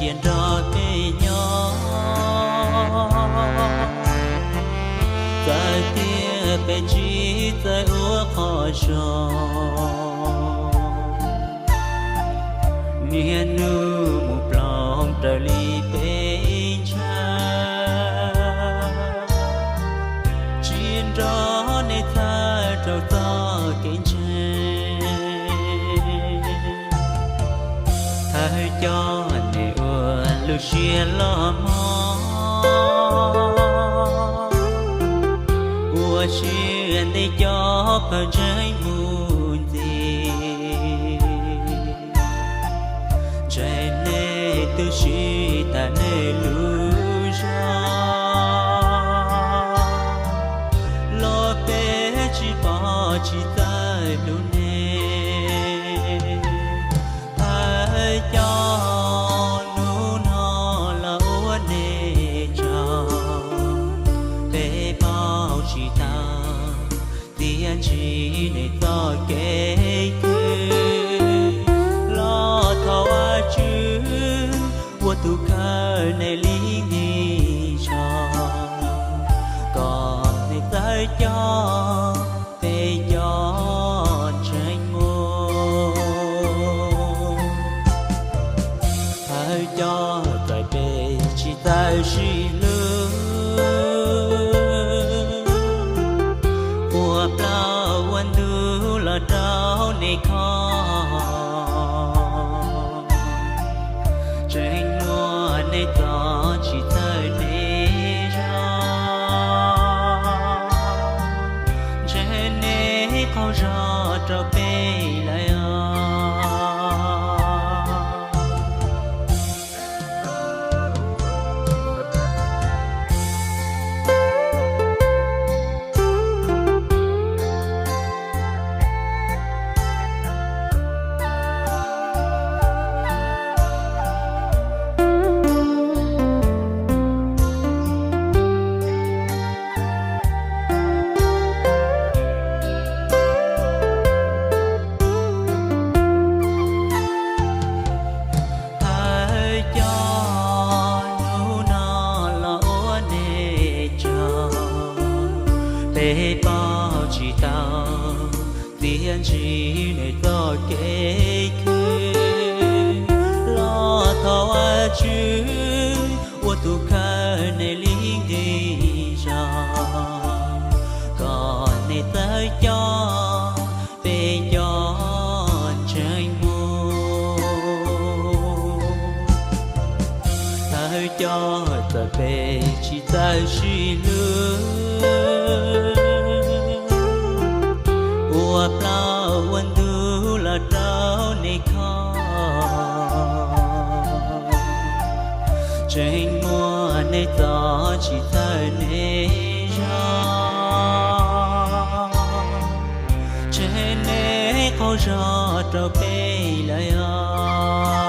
cia nrog peb nyob. Txawm tias peb tsis txawj ua qhov zoo, niaj hnub mus ploog raws li peb ntshaw, tsis nrog nej txhawj rau txoj kev ntseeg. Thawj coj nej ua lub siab loj hmoov, ua siab ntev coj pawg ntseeg mus ntxiv. Ntseeg nej tu siab tas nej lub zog, los peb tsis pom tsis txawj hlub nej. Thawj coj hnub no los ua nej tsaug, peb paub tsis tau tiam sis nej txoj kev khwv. Los thov Vajtswv ua tus khaws nej li nti zog, kom nej txawj coj peb cov ntseeg mus. Thawj coj txawm peb tsis txawj sib hlub, ua plaub ua ntug los rau nej kho. Tseem muaj nej txoj tsis txawj nej zog, ntshe nej qaug zog rau peb lawm os. Thawj coj hnub no los ua nej tsaug, peb paub tsis tau tiam sis nej txoj kev khwv. Los thov Vajtswv ua tus khaws nej li nti zog, kom nej txawj coj peb cov ntseeg mus. Thawj coj txawm peb tsis txawj sib hlub, ua plaub ua ntug los rau nej kho. Tseem muaj nej txoj tsis txawj nej zog, ntshe nej qaug zog rau peb lawm os.